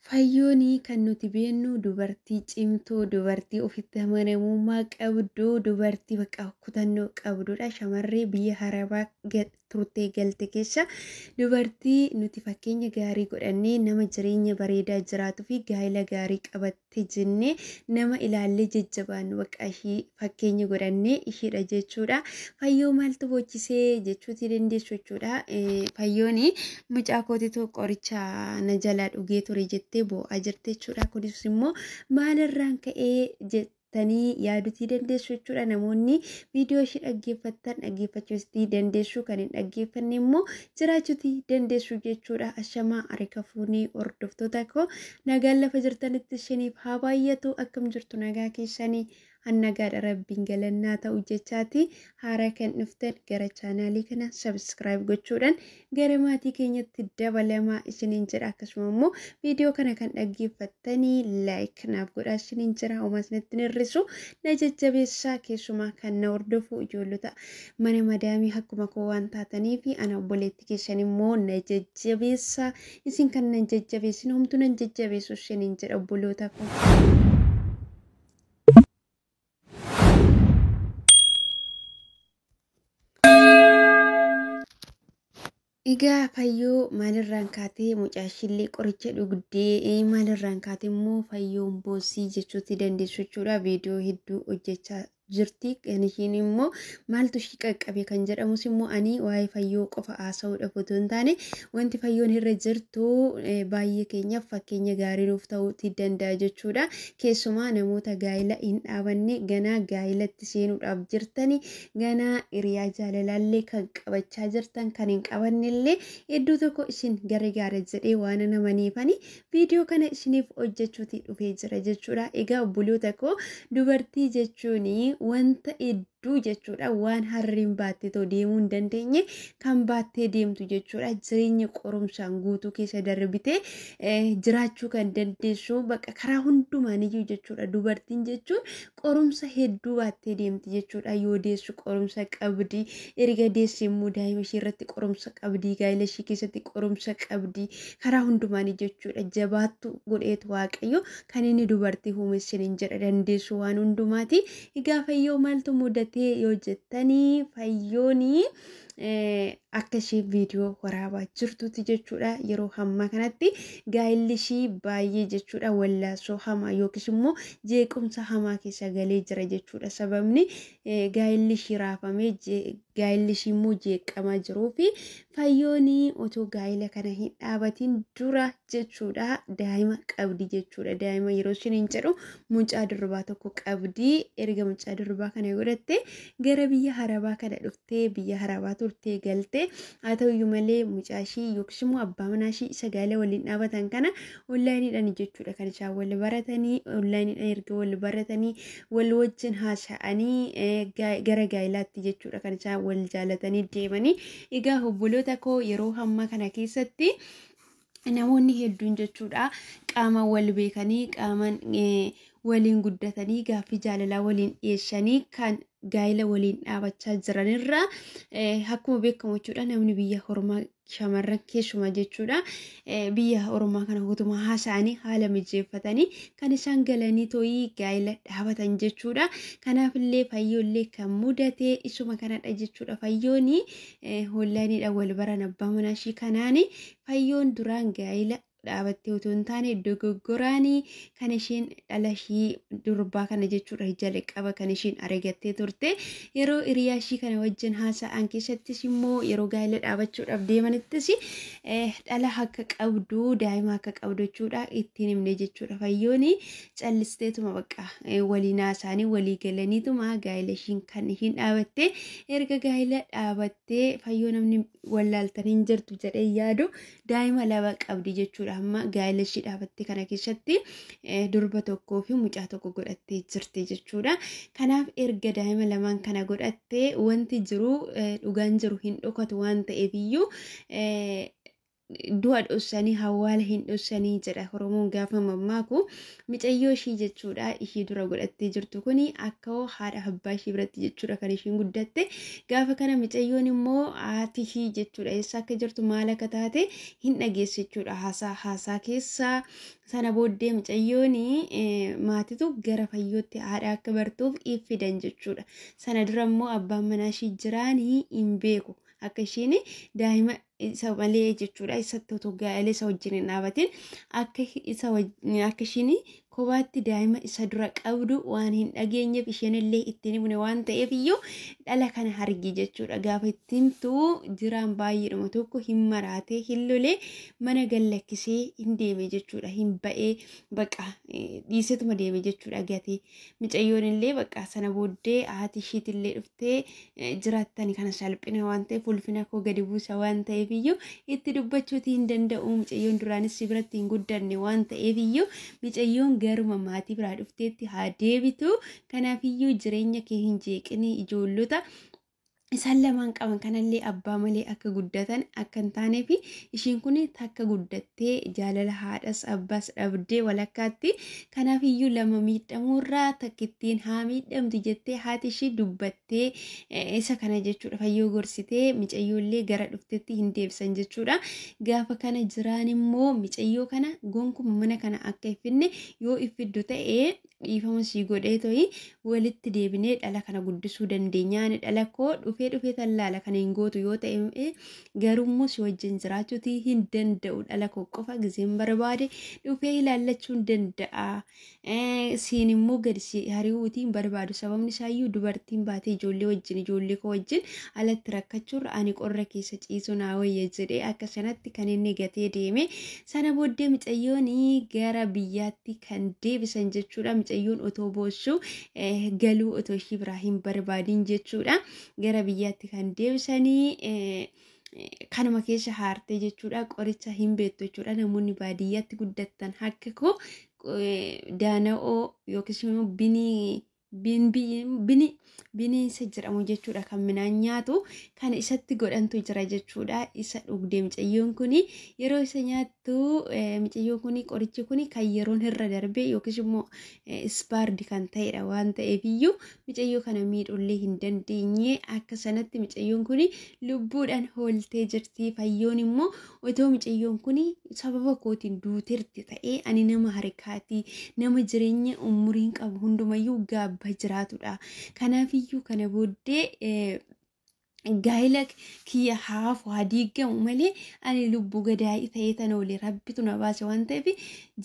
Fayyoon kan nuti beennu dubartii cimtuu, dubartii ofitti amanamummaa qabdu, dubartii bakka kutannoo qabdudha. Shamarree biyya Arabaa turtee galte keessa dubartii nuti fakkeenya gaarii godhannee nama jireenya bareedaa jiraatuu fi gaa'ela gaarii qabatte jennee nama ilaallee jajjabaannu bakka ishii fakkeenya godhannee ishiidha jechuudha. Fayyoo maaltu boochisee jechuutii dandeessu jechuudha. Fayyoon mucaa kootitu qoricha na jalaa dhugee ture jettee boo'aa jirti jechuudha. Kunis immoo maalirraan ka'ee jettanii yaaduutii dandeessu jechuudha. Namoonni viidiyoo ishii dhaggeeffattan dhaggeeffachuutii dandeessu, kan hin dhaggeeffanne immoo jiraachuutii dandeessu jechuudha. Ashamaa harka fuunee hordoftoota koo, nagaan lafa jirtanitti isiniif haa baay'atu. Akkam jirtu? Nagaa keessanii? Nagaadha, rabbiin galannaa ta'u jechaati. Haaraa kan dhuftan gara chaanaalii kana subscribe gochuudhaan gara maatii keenyatti dabalamaa isiniin jedha. Akkasuma immoo viidiyoo kana kan dhaggeeffattanii like naaf godhaa isiniin jira. Homaa isinitti hin hir'isu, na jajjabeessaa. Keessumaa kan na hordofu ijoollota mana madaamii akkuma koo waan taataniif, ana obboleetti keessan immoo na jajjabeessaa. Isin kan na jajjabeessin homtuu nan jajjabeessu isiniin jedha, obboloota koo. Egaa Fayyoo maalirraan kaatee mucaashiillee qoricha dhugdee, maalirraan kaatee immoo Fayyoon boossii jechuutti dandeessu jechuudha. Viidiyoo hedduu hojjechaa jirti. Kan ishiin immoo maaltu ishii qaqqabe kan jedhamus immoo, ani waa'ee Fayyoo qofa haasa'uudhaaf otoo hin taane, wanti Fayyoon irra jirtu baay'ee keenyaaf fakkeenya gaarii nuuf ta'uutii danda'a jechuudha. Keessumaa namoota gaa'ela hin dhaabanne, ganaa gaa'elatti seenuudhaaf jirtani, ganaa hiriyaa jaalalallee kan qabachaa jirtan, kan hin qabannellee iddoo tokko isin gargaara jedhee waan namaniifani viidiyoo kana isiniif hojjechuuti dhufee jira jechuudha. Egaa obboloota koo, dubartii jechuun wanta hedduu jechuudha. Waan harreen baattee too deemuu hin dandeenye kan baattee deemtu jechuudha. Jireenya qorumsaan guutuu keessa darbitee jiraachuu kan dandeessu bakka karaa hundumaaniyyuu jechuudha. Dubartiin jechuun qorumsa hedduu baattee deemti jechuudha. Yoo deessu qorumsa qabdi. Erga deesse immoo daa'ima ishee irratti qorumsa qabdi. Gaa'ela ishee keessatti qorumsa qabdi. Karaa hundumaanii jechuudha. Jabaattu godheetu Waaqayyo kan inni dubartii uume isiniin jedha, dandeessu waan hundumaati. Egaa Fayyoo maaltu mudatee yoo jettanii, Fayyoonii akka ishee viidiyoo waraabaa jirtutti jechuudha. Yeroo hammaa kanatti gaa'elli ishii baay'ee jechuudha wallaansoo hamaa yookiis immoo jeequmsa hamaa keessa galee jira jechuudha. Sababni gaa'elli ishii raafamee, gaa'elli ishii immoo jeeqamaa jiruu fi Fayyoonii otoo gaa'ela kana hin dhaabatin dura jechuudha daa'ima qabdi jechuudha. Daa'ima yeroo isheen hin jedhu mucaa durbaa tokko qabdi. Erga mucaa durbaa kana godhatte gara biyya Arabaa kana dhuftee, biyya Arabaa turtee galte. Haa ta'uyyuu malee mucaa ishii yookiis immoo abbaa manaa ishii isa gaa'ela waliin dhaabatan kana onlaayiniidhaan jechuudha kan isaan wal baratanii. Onlaayiniidhaan erga wal baratanii, wal wajjin haasa'anii gara gaa'ilaatti jechuudha kan isaan wal jaalatanii deemanii. Egaa obboloota koo, yeroo hammaa kana keessatti namoonni hedduun jechuudha qaama wal beekanii, qaaman waliin guddatanii, gaaffii jaalalaa waliin dhiyeessanii kan gaa'ela waliin dhaabachaa jiranirra, akkuma beekamu jechuudha, namni biyya hormaa shamarran keessumaa jechuudha biyya ormaa kana utuma haasa'anii haala mijeeffatanii kan isaan galanii tooyii gaa'ela dhaabatan jechuudha. Kanaafillee Fayyoollee kan mudate isuma kanadha jechuudha. Fayyooni onlaayiniidhaan wal baran abbaa manaa ishii kanaani. Fayyoon duraan gaa'ela dhaabattee otoo hin taane dogoggoraanii kan isheen dhala ishii durbaa kana jechuudha jalqaba kan isheen argattee turte. Yeroo hiriyaa ishii kana wajjin haasa'an keessattis immoo, yeroo gaa'ela dhaabachuudhaaf deemanittis, dhala akka qabdu, daa'ima akka qabdu jechuudha ittiin himne jechuudha. Fayyooni callisteetuma bakka waliin haasa'anii walii galaniituma gaa'ela ishiin kan ishiin dhaabatte. Erga gaa'ela dhaabattee Fayyoo namni wallaaltan hin jirtu jedhee yaadu, daa'ima lama qabdi jechuudha. Amma gaa'ela ishii dhaabatte kana keessatti durba tokkoo fi mucaa tokko godhattee jirti jechuudha. Kanaaf erga daa'ima lamaan kana godhattee, wanti jiru dhugaan jiru hin dhokatu waan ta'eef iyyuu Du'a dhoksanii hawwaala hin dhoksanii jedha Oromoon gaafa mammaaku. Micayyoo ishii jechuudha ishii dura godhattee jirtu kuni akka haadha abbaa ishii biratti jechuudha kan ishiin guddatte. Gaafa kana micayyoon immoo haati ishii jechuudha eessa akka jirtu, maal akka taate hin dhageessu jechuudha haasaa haasaa keessa. Sana booddee micayyoon maatitu gara Fayyootti haadha akka bartuuf fidan jechuudha. Sana dura immoo abbaan manaa ishii jiraanii hin beeku. Akka ishiin daa'ima isa malee jechuudha isatti otoo gaa'ela isa wajjin hin dhaabatin akka ishiin kophaatti daa'ima isa dura qabdu waan hin dhageenyeef, isheen illee ittiin himne waan ta'eef iyyuu dhala kana argi jechuudha. Gaafa itti himtu Jiraan baay'eedhuma tokko hin maraatee, hin lolee, mana gallakkisee hin deeme jechuudha. Hin ba'ee, baqa dhiisetuma deeme jechuudha gatee. Micayyoon illee baqa sana booddee haati ishiitillee dhuftee jiraattani kana salphina waan ta'eef, ulfina koo gadi buusa waan ta'eef iyyuu itti dubbachuutii hin danda'u. Micayyoon duraanis si biratti hin guddanne waan ta'eef iyyuu micayyoon garuma maatii biraa dhufteetti haa deebitu. Kanaafiyyuu jireenya kee hin jeeqinii, ijoollota isaan lamaan qaban kanallee abbaa malee akka guddatan akka hin taanee fi ishiin kun takka guddattee jaalala haadhas abbaas dhabdee walakkaatti, kanaafiyyuu lama miidhamuurraa takkittiin haa miidhamtu jettee haati ishii dubbattee isa kana jechuudha Fayyoo gorsitee micayyoollee gara dhuftetti hin deebisan jechuudha. Gaafa kana Jiraan immoo micayyoo kana gonkuma mana kana akka iffinne, yoo iffiddu ta'ee dhiifama sii godhee to'i walitti deebinee dhala kana guddisuu dandeenya. Ani dhala koo dhufee dhufee tallaala kana hin gootu yoo ta'e garuummoo si wajjin jiraachuutii hin danda'u. Dhala koo qofa gizeen barbaade dhufee ilaallachuu hin danda'a. Siin immoo gadi si hari'uutii hin barbaadu. Sababni isaayyuu dubartiin baatee ijoollee wajjin, ijoollee koo wajjin alatti rakkachuurra ani qorra keessa ciisuu naa wayya jedhee akka sanatti kan inni gatee deeme. Sana booddee micayyoon gara biyyaatti kan deebisan jechuudha. Micayyoon otoo boossuu, galuu otoo ishii biraa hin barbaadin jechuudha. Gara biyyaatti kan deebisanii kanuma keessa haartee jechuudha. Qoricha hin beektu jechuudha. Namoonni baadiyyaatti guddattan akka koo daana'oo yookiis immoo binii bini bineensa jedhamu jechuudha kan midhaan nyaatu kan isatti godhantu jira jechuudha. Isa dhugdee micayyoon kun yeroo isa nyaattu, micayyoon kun qorichi kun kan yeroon irra darbee yookiis immoo ispaardi kan ta'edha waan ta'eef iyyuu micayyoo kana miidhullee hin dandeenye. Akka sanatti micayyoon kun lubbuudhaan hooltee jirti. Fayyoon immoo otoo micayyoon kun sababa kootiin duuteerti ta'ee ani nama harkaatii, nama jireenya umuriin qabu hundumayyuu gaabba jiraatudha. Kanaafiyyuu kana booddee gaa'ela kiyya haafu haa diigamu malee ani lubbuu gadaa'ii ta'ee tan oole, rabbitu na baase waan ta'eef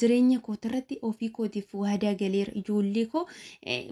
jireenya kootirratti ofii kootiif waadaa galeera. Ijoollee koo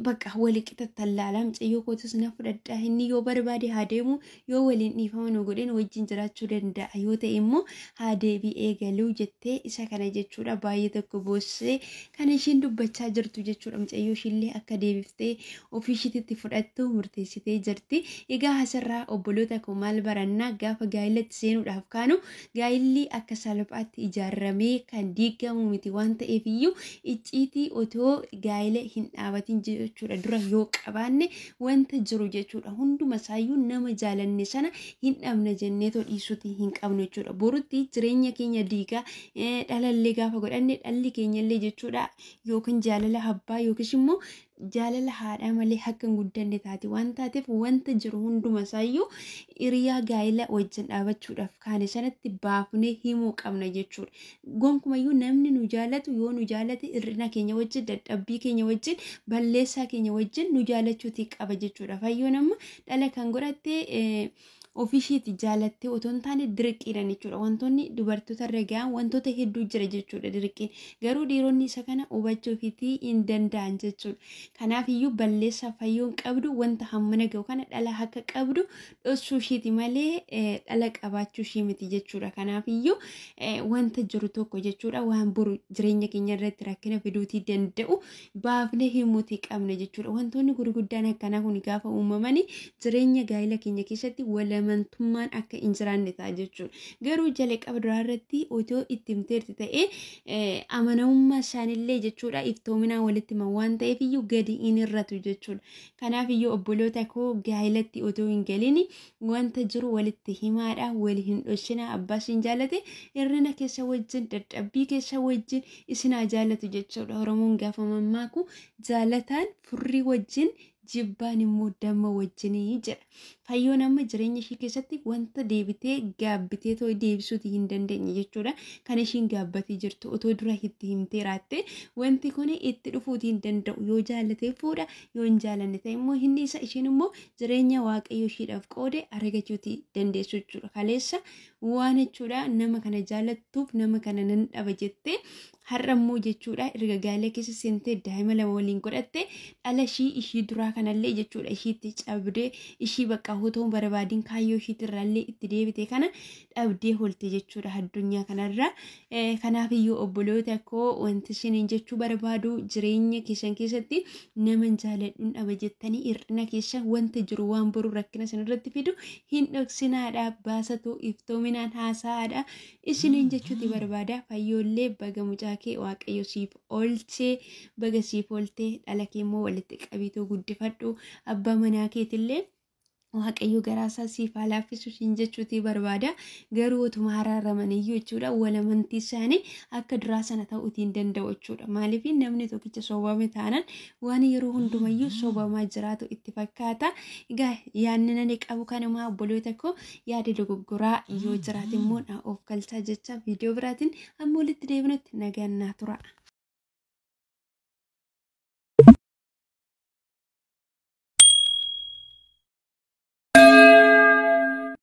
bakka wali qixa tallaalaa, mucayyoo kootis na fudhadhaa, inni yoo barbaade haa deemu, yoo waliin dhiifama nu godheen wajjin jiraachuu danda'a, yoo ta'e immoo haa deebi'ee galuu jettee isa kana jechuudha baay'ee tokko boossee kan ishiin dubbachaa jirtu jechuudha. Mucayyoo ishiillee akka deebiftee ofii ishiitti fudhattu murteessitee jirti. Egaa asirraa obboloota koo maal barannaa? Gaafa gaa'elatti seenuudhaaf kaanu gaa'elli akka salphaatti ijaaramee kan diigamu miti waan ta'eef iyyuu icciitii otoo gaa'ela hin dhaabatin jechuudha dura yoo qabaanne wanta jiru jechuudha hunduma isaayyuu nama jaalanne sana hin dhabna jenneetoo dhiisuutii hin qabnu jechuudha. Borutti jireenya keenya diigaa, dhalallee gaafa godhanne dhalli keenyallee jechuudha yookiin jaalala abbaa yookiis immoo jaalala haadhaa malee akka hin guddanne taate waan taateef wanta jiru hunduma isaayyuu hiriyaa gaa'ela wajjin dhaabachuudhaaf kaane sanatti baafnee himuu qabna jechuudha. Gonkumayyuu namni nu jaalatu yoo nu jaalate hir'ina keenya wajjin, dadhabbii keenya wajjin, balleessaa keenya wajjin nu jaalachuutii qaba jechuudha. Fayyoon amma dhala kan godhatte ofiishiiti jaalattee otoo hin taane dirqiidhaan jechuudha. Wantoonni dubartoota irra gahan wantoota hedduu jira jechuudha dirqiin. Garuu dhiironni isa kana hubachuufiitii hin danda'an jechuudha. Kanaaf iyyuu balleessaa Fayyoon qabdu wanta hammana gahu kana dhala akka qabdu dhoksuu ishiiti malee dhala qabaachuu ishii miti jechuudha. Kanaaf iyyuu wanta jiru tokko jechuudha waan boru jireenya keenya irratti rakkina fiduutii danda'u baafnee himuutii qabna jechuudha. Wantoonni gurguddaan akkanaa kun gaafa uumamanii jireenya gaa'ela keenya keessatti wal Walamantummaan akka hin jiraanne ta'a jechuudha. Garuu jalqaba duraa irratti otoo itti himteerti ta'ee amanamummaa isaaniillee jechuudha iftoominaan walitti himan waan ta'eef iyyuu gadi hin hir'atu jechuudha. Kanaaf iyyuu obboloota koo, gaa'elatti otoo hin galin wanta jiru walitti himaadha, wal hin dhoksina. Abbaa isin jaallate hir'ina keessa wajjin, dadhabbii keessa wajjin isin haa jaallatu jechuudha. Oromoon gaafa mammaaku, jaalataan furrii wajjin, jibbaan immoo damma wajjinii jedha. Fayyoon amma jireenya ishii keessatti wanta deebitee gaabbitee too deebisuuti hin dandeenye jechuudha. Kan ishiin gaabbatee jirtu, otoo dura itti himtee raatte wanti kun itti dhufuuti hin danda'u. Yoo jaallatee fuudha, yoo hin jaalanne ta'e immoo inni isa, ishiin immoo jireenya Waaqayyo ishiidhaaf qoode argachuuti dandeessu jechuudha. Kaleessa waan jechuudha nama kana jaallattuuf nama kana nan dhaba jettee, har'a immoo jechuudha erga gaa'ela keessa seentee daa'ima 2 waliin godhatte, dhala ishii ishii duraa kanallee jechuudha ishiitti cabdee, ishii bakka otoo hin barbaadin kaayyoo ishiitirraallee itti deebite kana dhabdee holte jechuudha addunyaa kanarra. Kanaaf iyyuu obboloota koo, wanti isiniin jechuu barbaadu, jireenya keessan keessatti nama hin jaaladhuun dhaba jettanii hir'ina keessa wanta jiru, waan boru rakkina sanarratti fidu hin dhoksinaadha, baasatu iftoominaan haasa'aadha isiniin jechuuti barbaada. Fayyoollee baga mucaa kee Waaqayyo siif oolchee, baga siif ooltee, dhala kee immoo walitti qabiitoo guddifadhu. Abbaa manaa keetillee Waaqayyo garaasaa siif haa laaffisu siin jechuuti barbaada. Garuu otuma araaramaniyyuu jechuudha walamantii isaanii akka duraa sana ta'uutii hin danda'u jechuudha. Maaliif? Namni tokkicha sobame taanaan waan yeroo hundumayyuu sobamaa jiraatu itti fakkaata. Egaa yaadni ani qabu kanumaa, obboloota koo, yaada dogoggoraa yoo jiraate immoo na of galchaa jecha, viidiyoo biraatiin amma walitti deebinutti nagaan naa tura.